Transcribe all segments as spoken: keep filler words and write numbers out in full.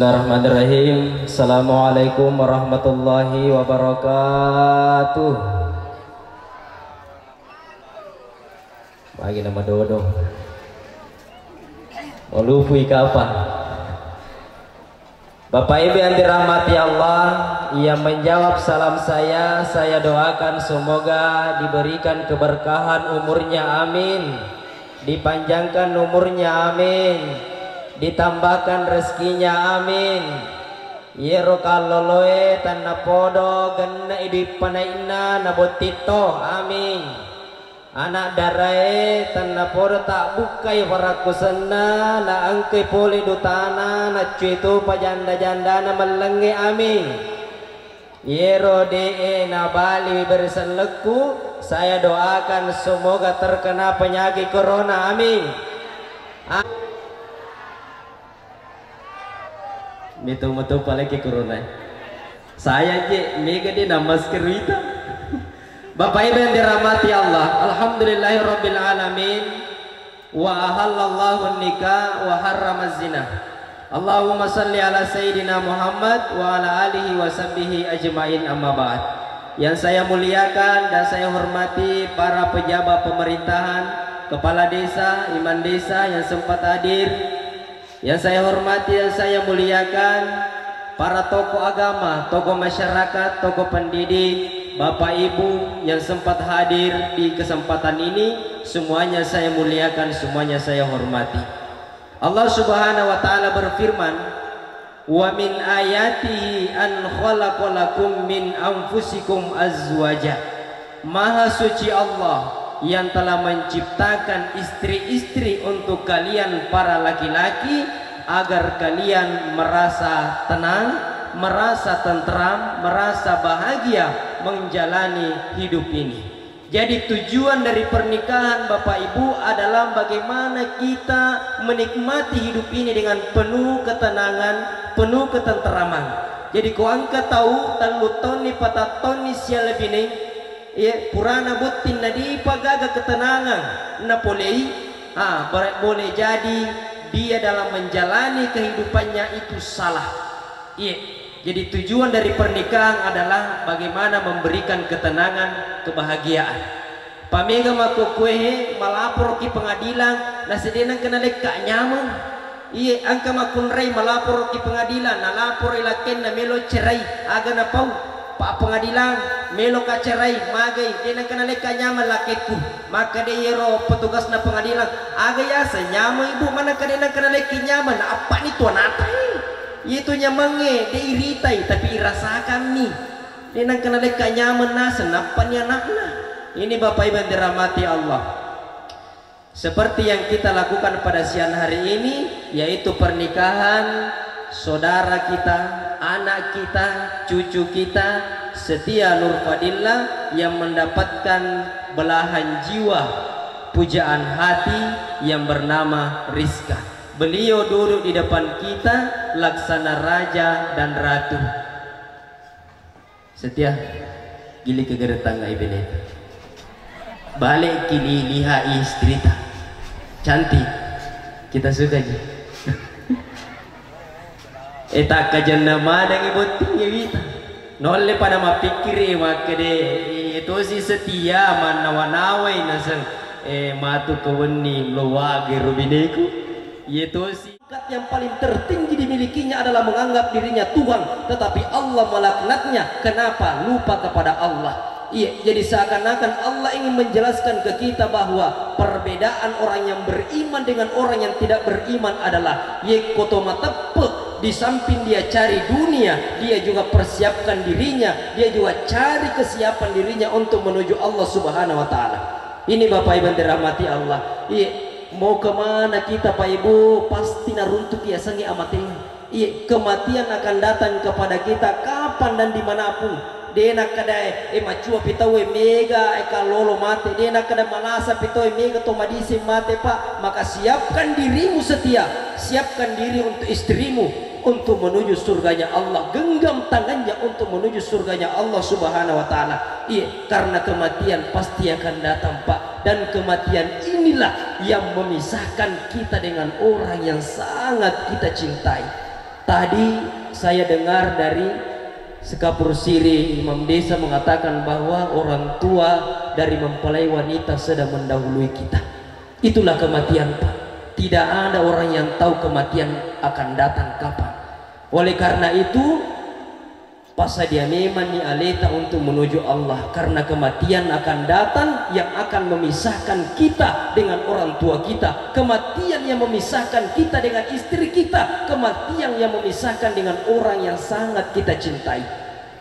Bismillahirrahmanirrahim. Assalamualaikum warahmatullahi wabarakatuh. Magi nama dodo. Malupui kapang. Bapak Ibu yang dirahmati Allah, yang menjawab salam saya, saya doakan semoga diberikan keberkahan umurnya, amin. Dipanjangkan umurnya, amin. Ditambahkan rezekinya, amin. Yero kalloloe tannapodo genne'i dui panai'na nabotting to, amin. Ana' darae tannapodo tabbukkai farakkusenna, naengkai pole dutana, naccue topa janda-jandana mellengnge, amin. Yero de'e nabaliwi bere sellekku, saya doakan semoga terkena penyakit corona, amin. A- Meto-meto paleki corona. Saya je mega de na masker wita. Bapak Ibu yang dirahmati Allah, alhamdulillahirabbil alamin, wa ahallallahu nikah wa harrama zina. Allahumma salli ala sayyidina Muhammad wa ala alihi wa sahbihi ajmain, amma ba'd. Yang saya muliakan dan saya hormati para pejabat pemerintahan, kepala desa, imam desa yang sempat hadir, yang saya hormati dan saya muliakan para tokoh agama, tokoh masyarakat, tokoh pendidik, Bapak Ibu yang sempat hadir di kesempatan ini, semuanya saya muliakan, semuanya saya hormati. Allah Subhanahu wa Ta'ala berfirman, "Wa min ayatihi an khalaqa lakum min anfusikum azwaja." Maha suci Allah yang telah menciptakan istri-istri untuk kalian para laki-laki, agar kalian merasa tenang, merasa tentram, merasa bahagia menjalani hidup ini. Jadi, tujuan dari pernikahan, Bapak Ibu, adalah bagaimana kita menikmati hidup ini dengan penuh ketenangan, penuh ketenteraman. Jadi, ko engka tau tellu taunni, patang taunni sialebineng, Iya, purana botting nadipa gaga ketenangan napolei, ah, ber-, boleh jadi dia dalam menjalani kehidupannya itu salah. Iya, jadi tujuan dari pernikahan adalah bagaimana memberikan ketenangan, kebahagiaan. Pamega makkokkoe he, malaporoki pengadilan, nasedena engka nalekka nyameng. Iye, engka makkunrai malaporo ki pengadilan, nalaporo i lakkenna melo cerai, aga napau? Pak pengadilan, melo ka cerai, magai, de nengka nalekka nyameng lakkekku. Makkeda iyero petugasna pengadilan, aga yaseng nyameng ibu, manengka de nengka nalekki nyameng, na appa ni tuanata e. Iyetu nyamengnge de iritai, tapi irasakanni. De nengka nalekka nyameng naseng, nappa ni anakna. Ini Bapak Ibu yang dirahmati Allah. Seperti yang kita lakukan pada siang hari ini, yaitu pernikahan saudara kita, anak kita, cucu kita, Setia Nurfadillah, yang mendapatkan belahan jiwa, pujaan hati yang bernama Rizka. Beliau duduk di depan kita, laksana raja dan ratu. Setia, gili ke geretangnga ibeneta. Balik ki li-, lihat istrita. Cantik. Kita suka ji. Eh, tak kajenna maneng botting ya wita. Nolle pada mapikkiri makkede, eh, tosi Setia mannawa-nawai naseng, eh, matu kewenni lo wage rubineku. Iya tosi. Pangkat yang paling tertinggi dimilikinya adalah menganggap dirinya Tuhan, tetapi Allah melaknatnya. Kenapa? Lupa kepada Allah. Iya, jadi seakan-akan Allah ingin menjelaskan ke kita bahwa perbedaan orang yang beriman dengan orang yang tidak beriman adalah, yekko to mateppe, di samping dia cari dunia, dia juga persiapkan dirinya, dia juga cari kesiapan dirinya untuk menuju Allah Subhanahu wa Ta'ala. Ini Bapak Ibu yang dirahmati Allah. Iya, mau kemana kita, Pak Ibu? Pasti naruntuk yasengnge amate. Iya, kematian akan datang kepada kita kapan dan dimanapun. De nakkeda, eh, macua pi tau, eh, mega, eh, kallolo mate. De nakkeda malasa pi tau, eh, mega to madising mate, Pak. Maka siapkan dirimu, Setia. Siapkan diri untuk istrimu untuk menuju surganya Allah. Genggam tangannya untuk menuju surganya Allah Subhanahu wa Ta'ala. Iya, karena kematian pasti akan datang, Pak. Dan kematian inilah yang memisahkan kita dengan orang yang sangat kita cintai. Tadi saya dengar dari Sekapur Siri, Imam Desa mengatakan bahwa orang tua dari mempelai wanita sudah mendahului kita. Itulah kematian, Pak. Tidak ada orang yang tahu kematian akan datang kapan. Oleh karena itu, passadia memanni aleta untuk menuju Allah, karena kematian akan datang yang akan memisahkan kita dengan orang tua kita, kematian yang memisahkan kita dengan istri kita, kematian yang memisahkan dengan orang yang sangat kita cintai.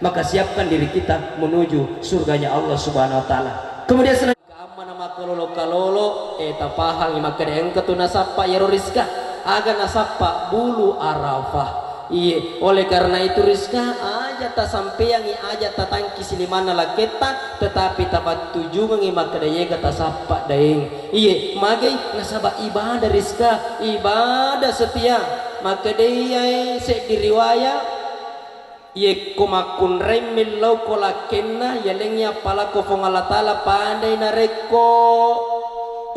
Maka siapkan diri kita menuju surganya Allah Subhanahu wa Ta'ala. Kemudian selanjutnya, Amma na makkalolo-kalolo, eh, tapahangi makkeda engka tu nasappa iyaro Rizka. Aga nasappa? Bulu Arafah. Iye, oleh karena itu Rizka, aja tasampeangi, aja tatangkisi limanna lakketta, tetapi tapattujungengi makkeda yega tasappa daeng. Iye, magai nasaba ibadah Rizka, ibadah setia. Makkeda iyai seddi riwaya, Yekko makkunrai mellauko lakkenna, yalengngi appalakko Puang Allah Ta'ala padai narekko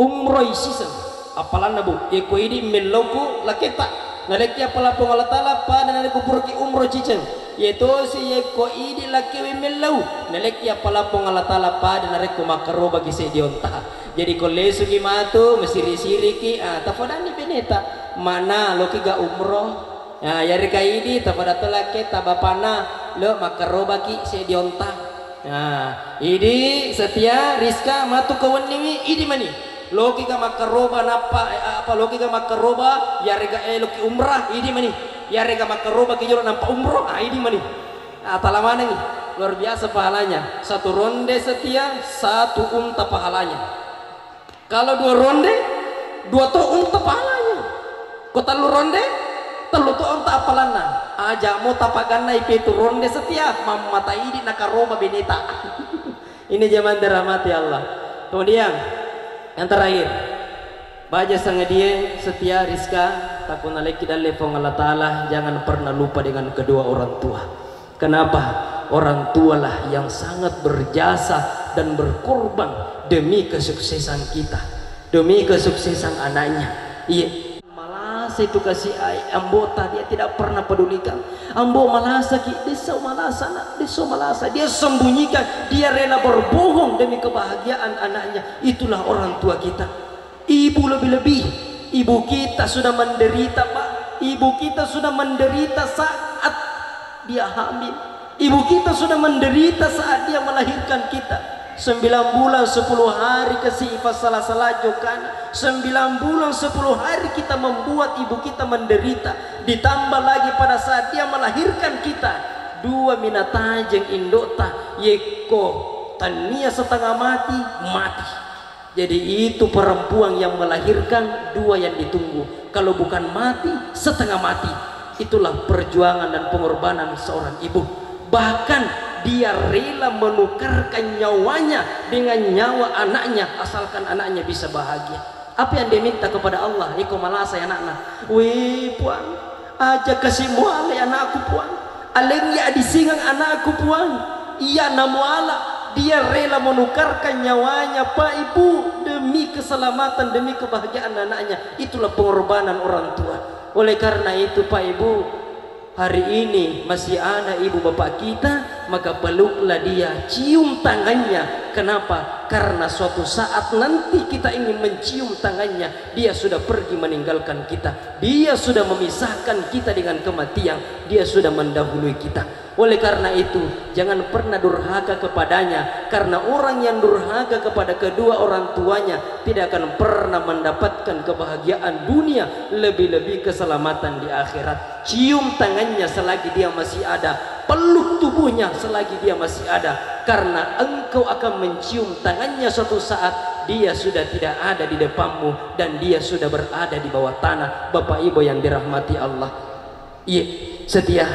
umroi siseng. Appalanna, Bu, yekko idi mellauko lakketta, nalekki appala Puang Allah Ta'ala pada narekko puraki umroi siseng. Yetosi yekko idi lakkewe mellau, nalekki appala Puang Allah Ta'ala pada narekko makkarobaki seddi onta. Jadi ko lesungi matu, masiri-siriki, ah, tafadanni beneta, mana lokiga umroh. Nah, yarega idi tapada to lakketta bapana, lo makkarobaki seddi onta. Nah, idi setia Rizka matu ko wenniwi, idi mani. Lokiga makkaroba nappa, eh, apa, lokiga makkaroba yarega eloki umrah, idi mani. Yarega makkarobaki jolo nampa umroh, ah, idi mani. Ah, tala manengi. Luar biasa pahalanya. Satu ronde setia, satu unta pahalanya. Kalau dua ronde, dua to unta pahalanya. Ko tellu ronde, tellu to unta appalanna. Aja mo tapagannai pitu ronde setia, mammata idi nakaroba beneta. Ini jamaah dirahmati Allah. Kemudian, yang terakhir, baja sangadie setia Rizka, takuna lekki dalle Puang Allah Ta'ala, jangan pernah lupa dengan kedua orang tua. Kenapa? Orang tualah yang sangat berjasa dan berkorban demi kesuksesan kita, demi kesuksesan anaknya. Iya. Malasa itu kasih ai-, ambota, dia tidak pernah pedulikan. Ambo malasa ki, deso malasa nak, deso malasa. Dia sembunyikan, dia rela berbohong demi kebahagiaan anaknya. Itulah orang tua kita. Ibu lebih-lebih, ibu kita sudah menderita, Pak. Ibu kita sudah menderita saat dia hamil. Ibu kita sudah menderita saat dia melahirkan kita. Sembilan bulan sepuluh hari kasi ipasala-sala jokana. Sembilan bulan sepuluh hari kita membuat ibu kita menderita. Ditambah lagi pada saat dia melahirkan kita, dua minatajeng indokta, yekko tania setengah mati, mati. Jadi, itu perempuan yang melahirkan, dua yang ditunggu. Kalau bukan mati, setengah mati. Itulah perjuangan dan pengorbanan seorang ibu. Bahkan dia rela menukarkan nyawanya dengan nyawa anaknya, asalkan anaknya bisa bahagia. Apa yang dia minta kepada Allah? Iko malasai anakna. Wih, Puang, aja kasi mualai anakku, Puang. Alengngi adisingeng anakku, Puang. Iya namuala, dia rela menukarkan nyawanya, Pak, Ibu, demi keselamatan, demi kebahagiaan anaknya. Itulah pengorbanan orang tua. Oleh karena itu, Pak, Ibu, hari ini masih ada ibu bapak kita, maka peluklah dia, cium tangannya. Kenapa? Karena suatu saat nanti kita ingin mencium tangannya, dia sudah pergi meninggalkan kita. Dia sudah memisahkan kita dengan kematian. Dia sudah mendahului kita. Oleh karena itu, jangan pernah durhaka kepadanya, karena orang yang durhaka kepada kedua orang tuanya tidak akan pernah mendapatkan kebahagiaan dunia, lebih-lebih keselamatan di akhirat. Cium tangannya selagi dia masih ada, peluk tubuhnya selagi dia masih ada, karena engkau akan mencium tangannya suatu saat dia sudah tidak ada di depanmu dan dia sudah berada di bawah tanah. Bapak Ibu yang dirahmati Allah, iya, setia.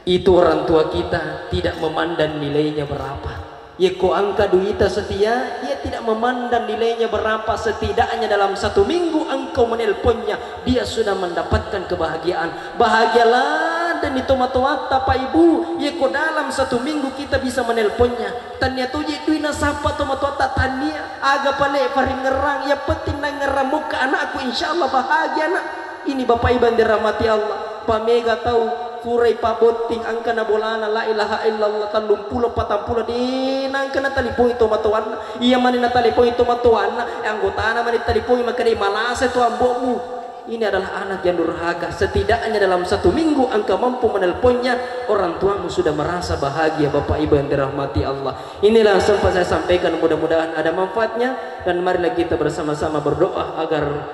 Itu orang tua kita tidak memandang nilainya berapa. Yekko engka duita setia, dia tidak memandang nilainya berapa, setidaknya dalam satu minggu engkau menelponnya, dia sudah mendapatkan kebahagiaan. Bahagia ladeni tomatoatta, Pak, Ibu, yekko dalam satu minggu kita bisa menelponnya. Tania toje dui nasappa tomatoatta, tania. Aga pale paringngerang, yang penting nangngerang mokka anakku, insya Allah bahagia, Nak. Ini Bapak Ibu yang dirahmati Allah. Pamega tau, purai pabotting angkana bolana la ilaha illallah tellumpulo patampulo, de nangka natalipongi tomatoanna. Iya mani natalipongi tomatoanna, anggotana mani talipongi, makkeda malasa tu ambo'mu. Ini adalah anak yang durhaka. Setidaknya dalam satu minggu engkau mampu menelponnya, orang tuamu sudah merasa bahagia, Bapak Ibu yang dirahmati Allah. Inilah yang sempat saya sampaikan, mudah-mudahan ada manfaatnya, dan marilah kita bersama-sama berdoa agar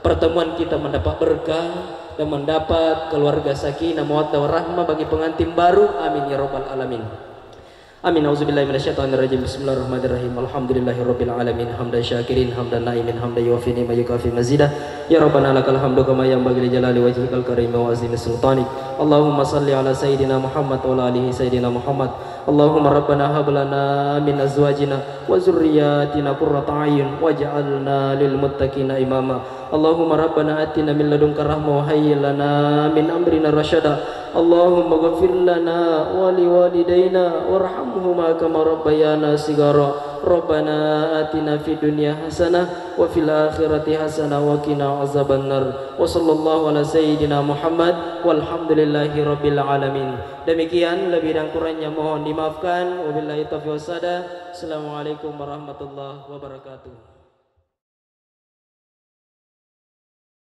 pertemuan kita mendapat berkah dan mendapat keluarga sakinah mawaddah warahmah bagi pengantin baru. Amin ya rabbal alamin. Amin. Auzubillahi minasyaitonirrajim. Bismillahirrahmanirrahim. Alhamdulillahirabbil alamin. Hamdan syakirin, hamdan naimin, hamdan yuwafi ni'ma yukafi mazidah. Ya Rabbana lakal hamdu kama yanbaghi li jalali wajhikal karim wa azimi sultanik. Allahumma salli ala sayyidina Muhammad wa ala alihi sayyidina Muhammad. Allahumma rabbana hab lana min azwajina wa zurriyatina qurrata a'yun waj'alna lil muttaqina imama. Allahumma rabbana atina min ladunka rahmah wa hayyi' lana min amrina rasyada. Allahumma ghfir lana wa liwalidaina warhamhuma kama rabbayana sigara. Rabbana atina fid dunya hasanah wa fil akhirati hasanah wa qina azabannar. Wa sallallahu ala sayyidina Muhammad walhamdulillahi rabbil alamin. Demikian, lebih dan kurangnya mohon dimaafkan. Wabillahi taufiq wassadah. Assalamualaikum warahmatullahi wabarakatuh.